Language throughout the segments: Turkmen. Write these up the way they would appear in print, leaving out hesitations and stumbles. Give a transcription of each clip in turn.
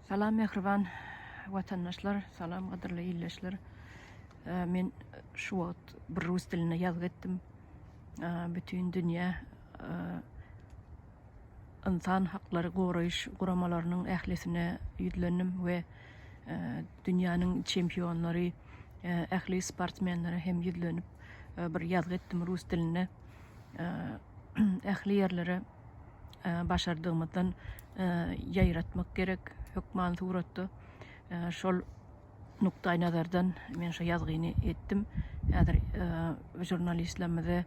Salam mähriban watandaşlar, salam gadyrly ildeşler. Men şu wagt bir rus dilinde ýazgy etdim. Bütin dünýä ynsan haklary goraýyş guramalarynyň ählisine ýüzlendim we dünýäniň çempionlary, ähli sportsmenlere hem ýüzlenip bir ýazgy etdim rus dilinde. Ähli ýerlere başardygymyzdan ýaýratmak gerek hökman suratda. Şol nukdaýnazardan men şu ýazgyny etdim. Häzir žurnalistlerimize,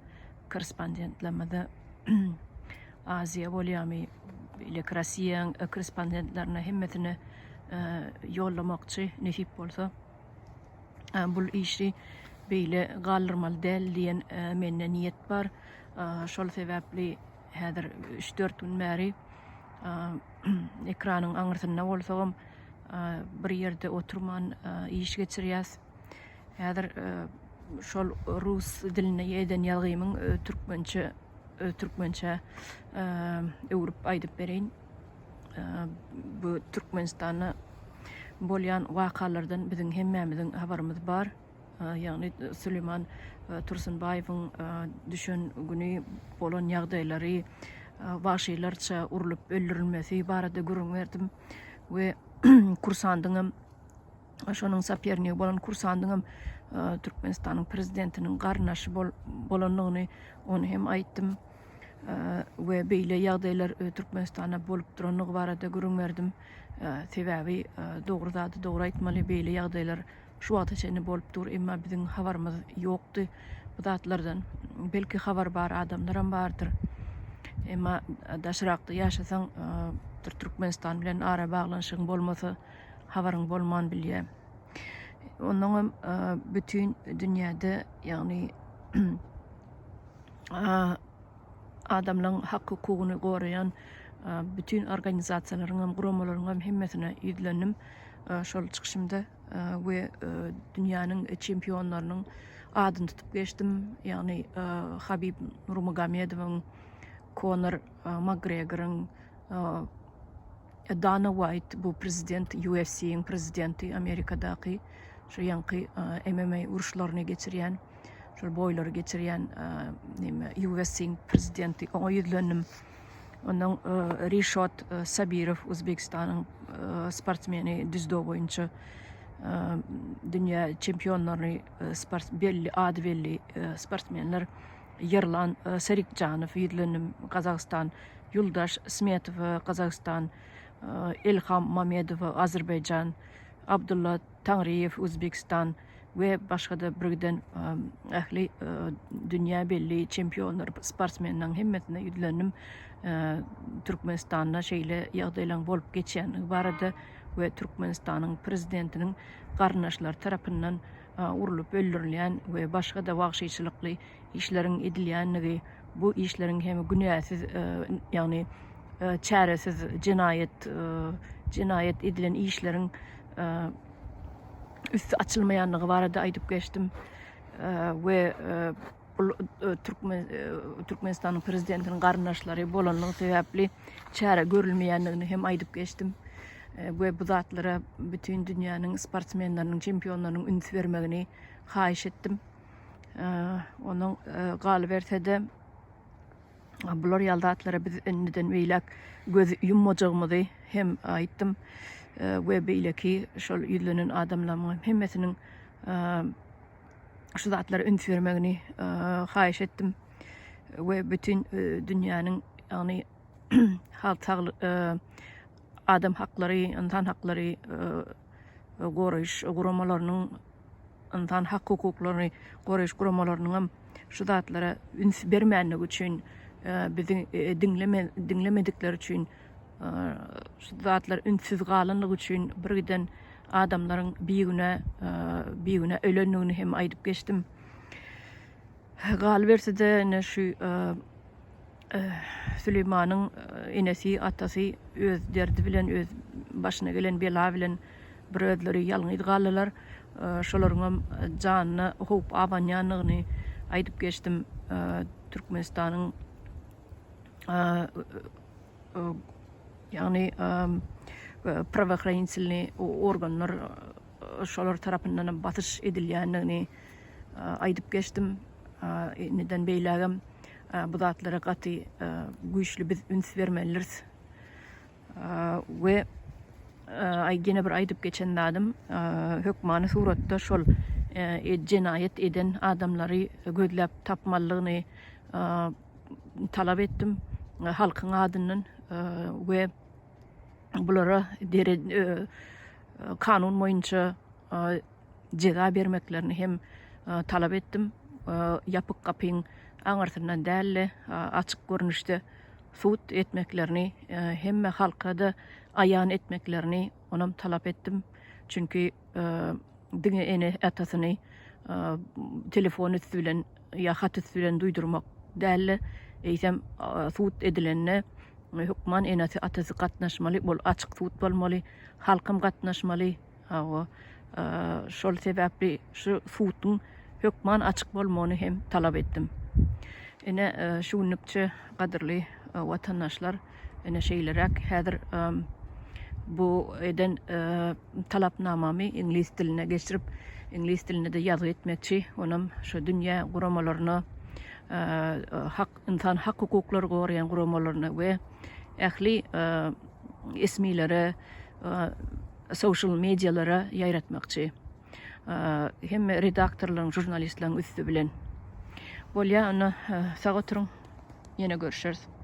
korrespondentlerimize Aziýa bolýarmy, beýleki Rossiýanyň korrespondentlerine hemmesine ýollamakçy nesip bolsa. Bul işi beýle galdyrmaly däl diýen mende niýet bar. Şol sebäpli häzir üç-dört gün bäri ekranyň aňyrsynda bolsagam bir ýerde oturman iş geçirýäs. Häzir şol rus dilinde eden ýazgymyň türkmençe türkmençä öwrüp aýdyp bereýin. Bu Türkmenistanda bolýan wakalardan biziň hemmämiziň habarymyz bar. Ýagny Süleýman Tursunbaýewiň düşen güni bolan ýagdaýlary, wagşylarça urlup öldürilmesi barada gürrüň berdim we kursandyňam şonuň sopernigi bolan kursandyňam Türkmenistanyň prezidentiniň garyndaşy bolandygyny ony hem aýtdym we beýle ýagdaýlar Türkmenistanda bolup durandygy barada gürrüň berdim. Sebäbi dogry zady dogry aýtmaly, beýle ýagdaýlar şu wagta çenli bolup dur, emma biziň habarymyz ýokdy bu zatlardan. Belki habary bar adamlaram bardyr. Emma daşrakda ýaşasaň, Türkmenistan bilen ara baglanyşygyň bolmasa, habaryň bolman bilýär. Onnoňam bütin dünýäde, ýagny adamlaryň hak-hukugyny goraýan bütin organizasiýalaryňam, guramalaryňam hemmesine ýüzlendim şol çykyşymda we dünýäniň çempionlarynyň adyny tutup geçdim. Ýagny Habib Nurmagomedowyň, Konor Makgregoryň, Dana Uaýt bu prezident UFC-iň prezidenti Amerikadaky şu ýaňky MMA uruşlaryny geçirýän şol boýlary geçirýän neme UFC-iň prezidenti oňa ýüzlendim. Ondan Rişot Sabirow Uzbekistanyň sportsmeni dzýudo boýunça dünýä çempionlaryny sport belli ady belli sportsmenler Ýerlan Serikjanow ýüzlendim Gazagystan Ýuldaş Smetowa, Gazagystan, Elham Mamedowa, Azerbaýjan, Abdulla Taňryýew, Uzbegistan, we başga-da birgiden ähli dünýä belli çempionlar, sportsmenleriň hemmesine ýüzlendim. Türkmenistanda şeýle ýagdaýlaryň bolup geçýändigi barada we Türkmenistanyň prezidentiniň garyndaşlary tarapyndan urlup öldürilýän we başga-da wagşyçylykly işleriň edilýändigi, bu işleriň hem günäsiz, ýagny çäresiz jenaýat jenaýat edilen işleriň üsti açylmaýandygy barada aýdyp geçdim we bul türkmen Türkmenistanyň prezidentiniň garyndaşlary bolanlygy sebäpli çäre görülmeýändigini hem aýdyp geçdim we bu zatlara bütin dünýäniň sportsmenleriniň, çempionlarynyň üns bermegini haýyş etdim. Onuň galyberse-de, bular ýaly zatlara biz indiden beýläk göz ýummajagymyzy hem aýtdym we beýleki şol ýüzlenen adamlaryň hemmesiniň şu zatlara üns bermegini haýyş etdim we bütin dünýäniň ýagny halk saglyk adam haklary, ynsan haklary goraýyş guramalarynyň ynsan hak-hukuklaryny goraýyş guramalarynyňam şu zatlara üns bermänligi üçin, bizi diňleme diňlemedikleri üçin, şu zatlar ünssüz galanlygy üçin birgiden adamlaryň bigünä bigünä ölendigini hem aýdyp geçdim. Galyberse-de ine şu Süleýmanyň enesi, atasy öz derdi bilen, öz başyna gelen bela bilen bir özleri ýalňyz galdylar. Şolaryňam janyna howp abanýandygyny aýdyp geçdim. Türkmenistanyň ýagny. Prawohranitelnyý organlar şolar tarapyndan hem basyş edilýändigini aýdyp geçdim. Indiden beýlägem bu zatlara gaty güýçli biz üns bermelidiris. We ýene bir aýdyp geçen zadym, hökmany suratda şol jenaýat eden adamlary gözläp tapmalydygyny talap etdim halkyň adyndan we bulara kanun boýunça jeza bermeklerini hem talap etdim. Ýapyk gapyň aňyrsyndan däl-de, açyk görnüşde sud etmeklerini, hemme halka-da aýan etmeklerini onam talap etdim. Çünki diňe ene-atasyny telefon üsti bilen ýa hat üsti bilen duýdurmak däl-de, eýsem sud edilende hökman enesi-atasy gatnaşmaly, ol açyk sud bolmaly, halkam gatnaşmaly. Hawa, şol sebäpli şu suduň hökman açyk bolmagyny hem talap etdim. Ine, şu günlükçe gadyrly watandaşlar, ine şeýleräk häzir bu eden talapnamamy iňlis diline geçirip, iňlis dilinde-de ýazgy etmekçi. Onam şu dünýä guramalaryna, hak, ynsan hak-hukuklary goraýan guramalaryna we ähli esmilere, social medialara ýaýratmakçy. Hemme redaktorlaryň, žurnalistleriň üsti bilen. Bolýa, onda sag oturyň. Ýene görüşeris.